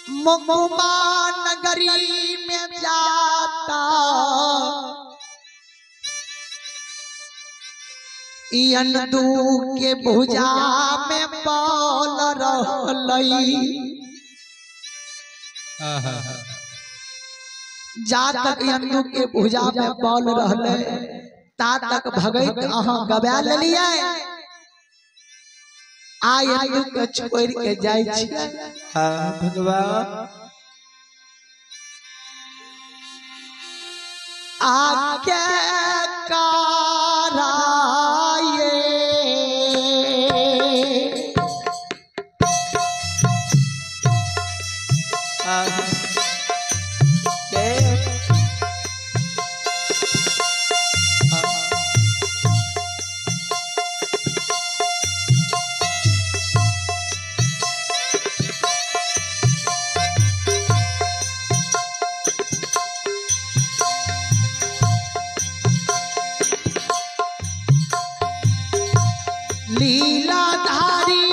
मुगमा नगरी में जाता यंदू के भुजा में बल रहलई। जा तक यंदू के भुजा में बल रहले ता तक भगैत अहाँ गवा लेलियै आ यंदू के छोड़ के जाय छी। हाँ भगवान आके काराये लीलाधारी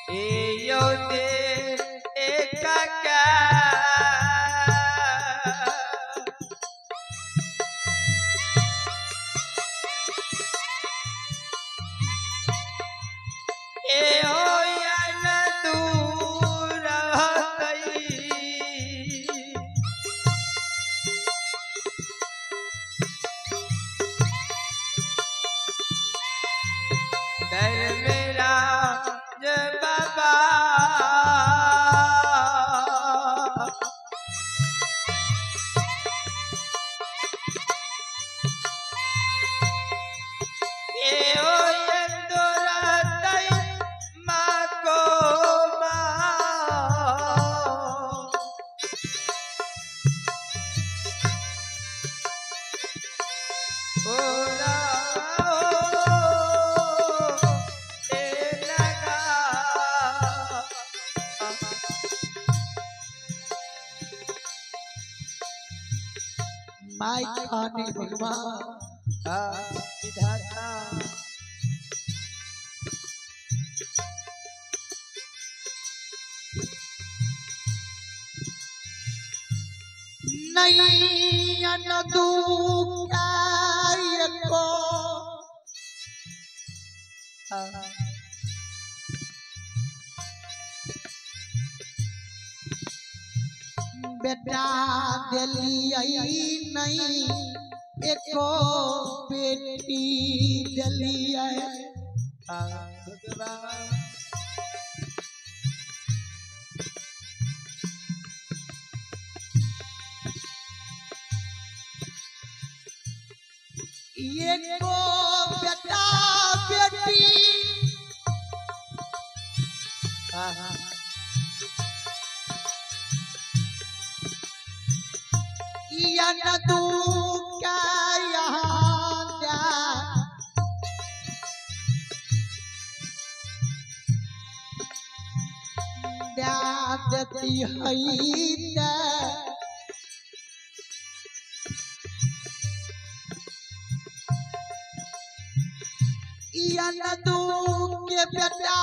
ए यो दे एक मेरा जय बाबा my खाने भगवान विधाता नैयन को बेटा दिलियै नहीं एको बेटी दिलियै एको बेटा बेटी यन तू क्या यहाँ देती है यन तू के बेटा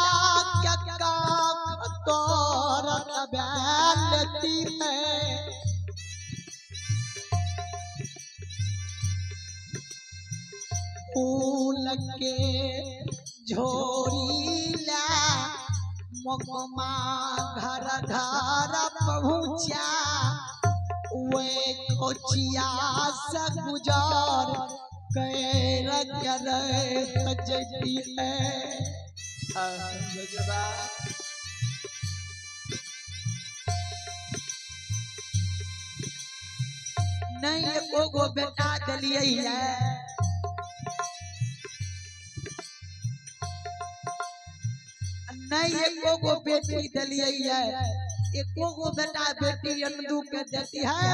क्या काम तोरत बैलती है फूल के झोरी ला मोकमा घर घर पहुँचा वे खोचिया से गुजार कैर सजती है। नहीं एको गो बेटा दिलियै है नहीं एको गो बेटी दिलियै है एको गो बेटा बेटी यंदू के देती है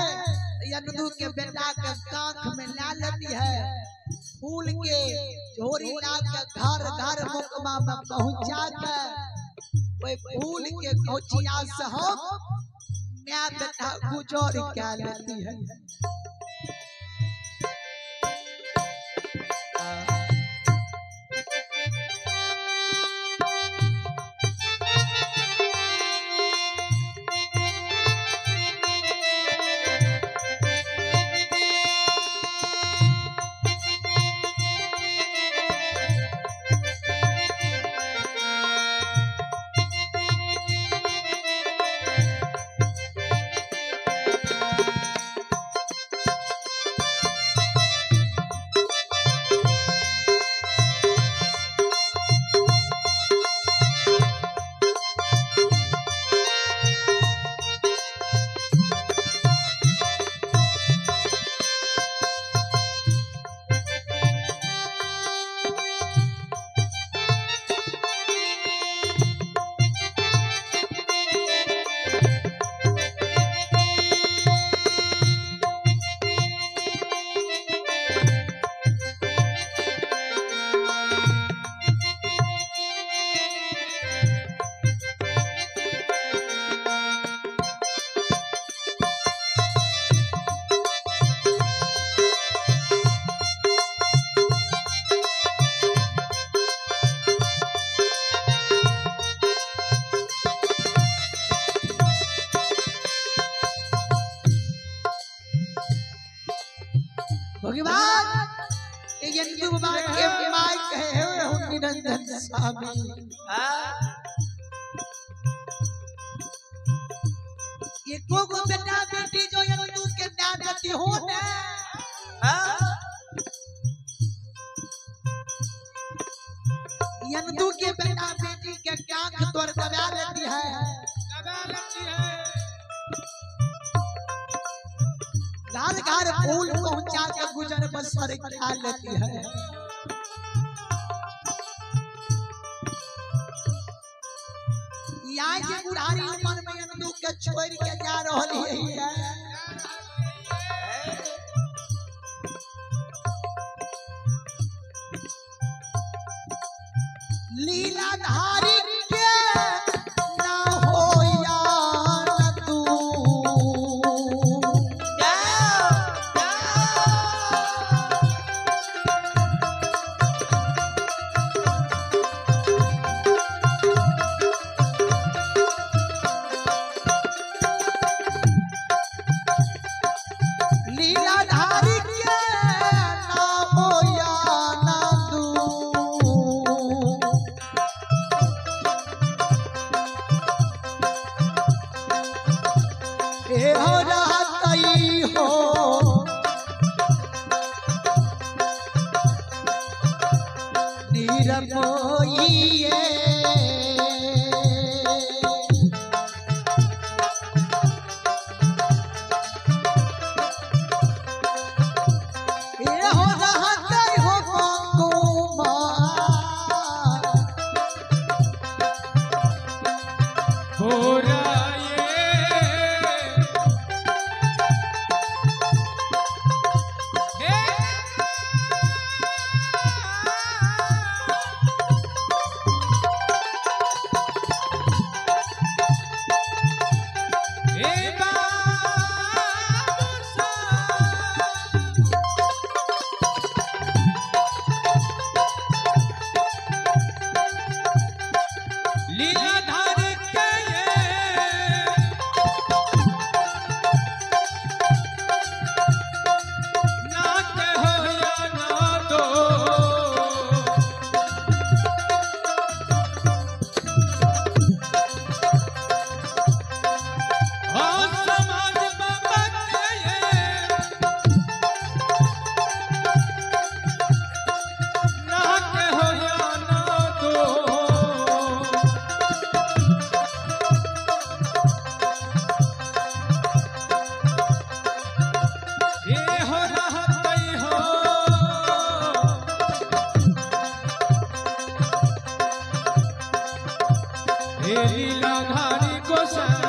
यंदू के बेटा के कांख में ला लेती है फूल के झोरी ला के घर घर मुकमा में पहुंचा के वही फूल के कोचिया से हम मैं बेटा गुजर क्या लेती है। भगवान यंदू बाबा के my कहे हो निरंजन स्वामी एको गो बेटा बेटी जो यंदू के दादी हो ने यंदू के बेटा बेटी के कांख तोड़ दबा लेती है, दबा लेती है। घर घर फूल पहुंचा के गुजर बसर खा लेती है। यहाँ के बुढ़ारी उम्र में यंदू के छोड़ के जा रही है। लीलाधारी के ना हो या तू, लीलाधारी के ना हो या तू, हो रहतई हो निरमोइए। हो रहतई हो कुमार हो लीलाधारी गोसाई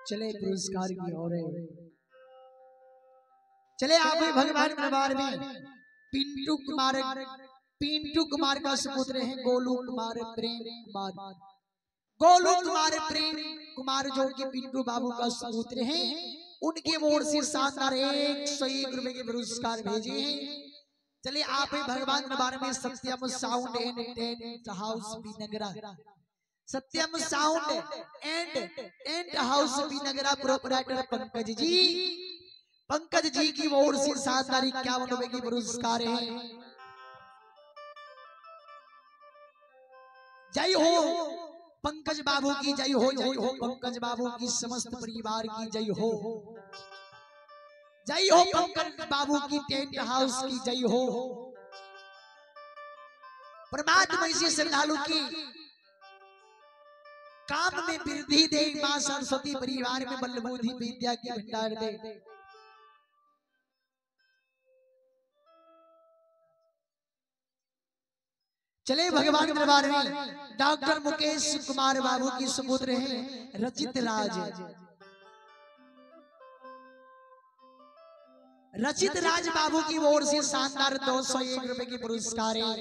चले पुरस्कार की ओर चले आप भगवान दरबार में। पिंटू कुमार, पिंटू कुमार का सुपुत्र है गोलू कुमार प्रेम कुमार। गोलू कुमार प्रेम कुमार जो कि पिंटू बाबू का सुपुत्र हैं, उनकी ओर से शानदार 101 रुपए के पुरस्कार भेजे हैं। चले आप भगवान दरबार में Satyam sound and tent house Binagara, Satyam sound and tent house Binagara proprietor Pankaj ji, Pankaj ji की ओर से शानदार 51 रुपए की पुरस्कार है। जय हो पंकज बाबू की जय हो, जय हो पंकज बाबू की समस्त परिवार की जय हो, जय हो पंकज बाबू की टेंट हाउस की जय हो। परमात्मा इसी श्रद्धालु की काम में वृद्धि दे, मां सरस्वती परिवार में बल बुद्धि विद्या की भंडार दे। चले भगवान दरबार में डॉक्टर मुकेश कुमार बाबू की सुपुत्र हैं रचित राज। रचित राज बाबू की ओर से शानदार 201 रुपए की पुरस्कार है।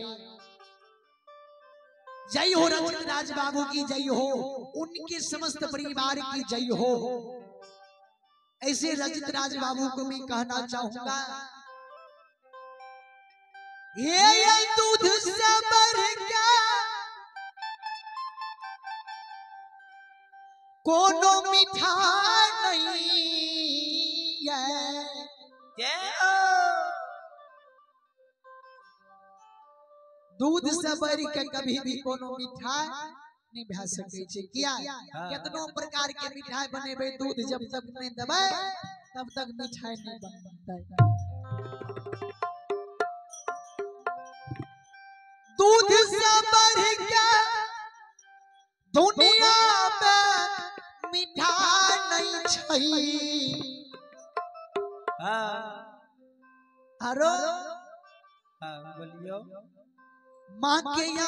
जय हो रचित राज बाबू की जय हो, उनके समस्त परिवार की जय हो। ऐसे रचित राज बाबू को मैं कहना चाहूंगा, ये दूध से बढ़ गया कोनो मिठाई नहीं है। दूध से बढ़ के कभी भी कोनो मिठाई नहीं भए सकै छै। किया? केतनो प्रकार के मिठाई बनेबै, दूध जब तक नहीं देबै तब तक मिठाई नहीं बनतै। दूध से बढ़ के दुनिया में मिठाई नहीं छै। आरो बोलियो माँ के यहाँ